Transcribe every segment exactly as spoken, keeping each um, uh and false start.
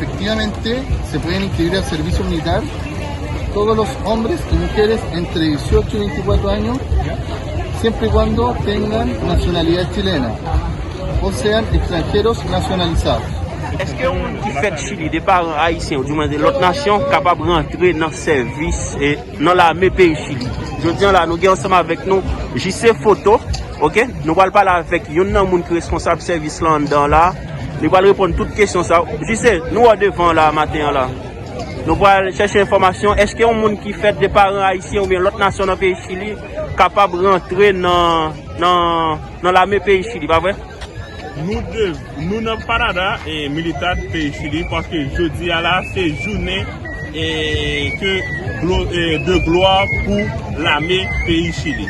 Efectivamente, se pueden inscribir al servicio militar todos los hombres y mujeres entre dieciocho y veinticuatro años, siempre y cuando tengan nacionalidad chilena o sean extranjeros nacionalizados. Èske yon moun ki fèt Chili, de paran ayisyen oudimwen de lòt nasyon, kapab rantre nan sèvis e nan lame peyi Chili? Jodi a la, nou gen ansanm avèk nou J C Foto, oke? Nou pral pale avèk youn nan moun ki responsab sèvis la anndan la. Li pral reponn tout kesyon sa. J C, nou wè w devan la maten an la. Nou pral chèche enfòmasyon. Èske yon moun ki fèt de paran ayisyen oubyen lòt nasyon nan peyi Chili kapab rantre nan, nan, nan lame peyi Chili, pa vre? Nou de, nou nan Parada e Militad peyi Chili, paske jodi a la, se jounen e ke glo, e de glwa pou lame peyi Chili.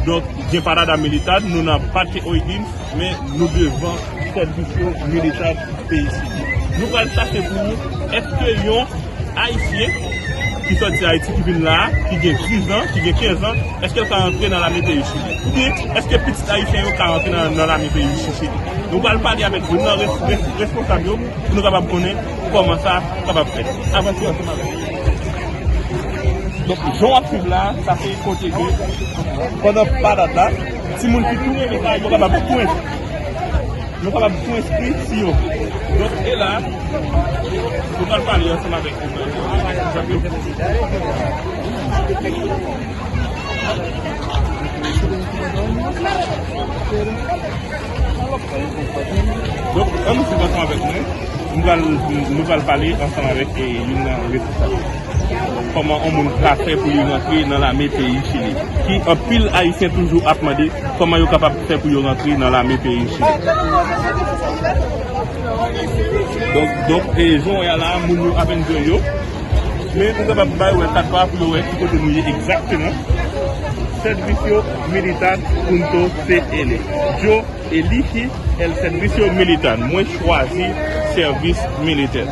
Donk, gen Parada Militad, nou nan Parque O'Higgins, men nou devan sèvis yo Militad peyi Chili. Nou pral chache pou nou, èske yon Ayisyen ki sòti Ayiti, ki vin la, ki gen diz an, ki gen kenz an, èske l ka rantre nan lame peyi Chili? Oubyen, èske pitit ayisyen yo ka rantre nan, nan lame peyi Chili? Nou pral pale avèk youn nan res, res, responsab yo pou nou kapab konnen kòman sa kapab fèt. Avanse ansanm avèk nou. Donk, jan w ap swiv la, sa se kote ke, pandan parad la, timoun ki tou renmen sa, yo kapab tou enskri. Nou kapab tou enskri si yo. Donk, e la, nou pral pale ansanm avèk yo. Donk, ann nou swiv ansanm avèk mwen. Nou pral, nou pral pale ansanm avèk, e, youn nan responsab. Kòman yon moun ka fè pou li rantre nan lame peyi Chili? Ki anpil Ayisyen toujou ap mande kòman yo kapab fè pou yo rantre nan lame peyi Chili. Donk, donk, e, jan w wè a la, moun yo apèn jwenn yo. Men nou kapab bay wè kat pa pou yo wè ki kote nou ye egzakteman. Servicio Militar punto C L. Yo Eligi el servicio militar. Mwen chwazi sèvis militè.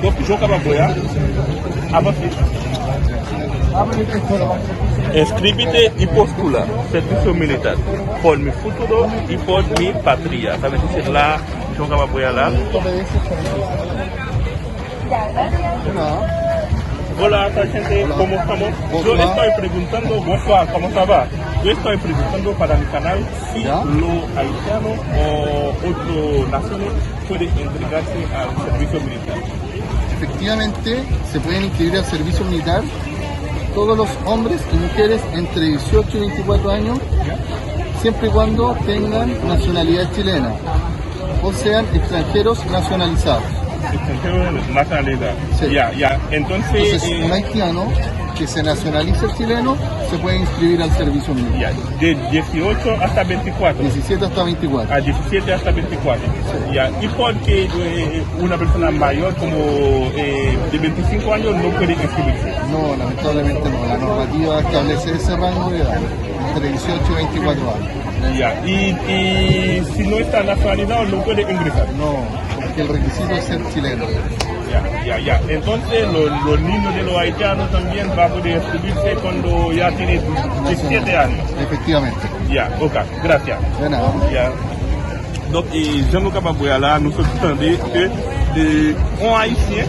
Donk, jan w kapab wè a, avanse. Inscríbete y postula, servicio militar. Por mi futuro y por mi patria. Sa vle di se la, jan w kapab wè a la. Hola, esta gente, ¿cómo estamos? Yo estoy preguntando, bonsoir, ¿cómo está va? Yo estoy preguntando para mi canal si los haitianos o otras naciones pueden entregarse al servicio militar. Efectivamente, se pueden inscribir al servicio militar todos los hombres y mujeres entre dieciocho y veinticuatro años, siempre y cuando tengan nacionalidad chilena o sean extranjeros nacionalizados. Extranjero nacionalidad. Sí. Ya, ya. Entonces, entonces, eh, un haitiano que se nacionalice chileno se puede inscribir al servicio militar. Ya, de dieciocho hasta veinticuatro. Diecisiete hasta veinticuatro. Ah, diecisiete hasta veinticuatro. Sí. Ya. ¿Y por qué, eh, una persona mayor como, eh, de veinticinco años no puede inscribirse? No, lamentablemente no. La normativa establece ese rango de edad, entre dieciocho y veinticuatro años. Ya. Y, y si no está nacionalizado, no puede ingresar. No, porque el requisito es ser chileno. Ya, ya, ya. Entonces, lo, los niños de los haitianos también va a poder inscribirse cuando ya tiene diecisiete años. Efectivamente. Ya, ok. Gracias. De nada. Ya. Donk, e, jan nou kapab wè a la, nou sot tande ke, e, yon Ayisyen,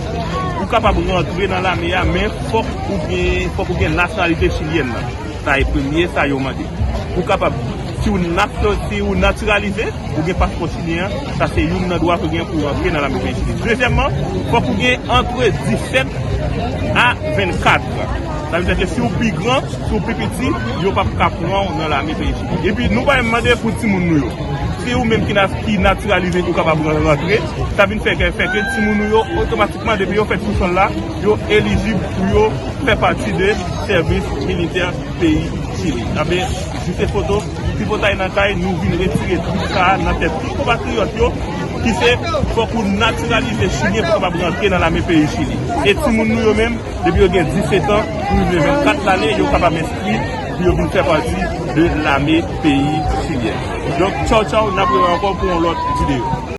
ou kapab rantre nan lame a, men fòk ou gen, fòk ou gen nasyonalite chilyèn nan. Sa e premye sa yo mande. Ou kapab, si ou nasyon, si ou natiralize, ou gen paspò chilyen an, sa se youn nan dwa ke w gen pou w rantre nan lame peyi Chili. Dezyèmman, fòk ou gen antre disèt a vennkat. Sa vle di ke si w pi gran, si w pi piti, yo p ap ka pran w nan lame peyi Chili. Epi nou pa menm mande pou timoun nou yo. Se ou menm ki na-, ki natiralize, ou kapab ran-, rantre. Sa vin fè ke, fè ke timoun nou yo, otomatikman, depi yo fèt sou sòl la, yo elijib pou yo fè pati de sèvis militè peyi Chili. Anben, J C Foto, tripotay nan kay, nou vin retire trik sa a nan tèt tout konpatriyòt yo, ki se fòk ou natiralize chilyen pou kapab rantre nan lame peyi Chili. E timoun nou yo menm, depi yo gen disèt an pou rive vennkat lane, yo kapab enskri pou yo vin fè pati de lame peyi chilyèn. Donk, tchaw, tchaw, n ap rewè ankò pou yon lòt videyo.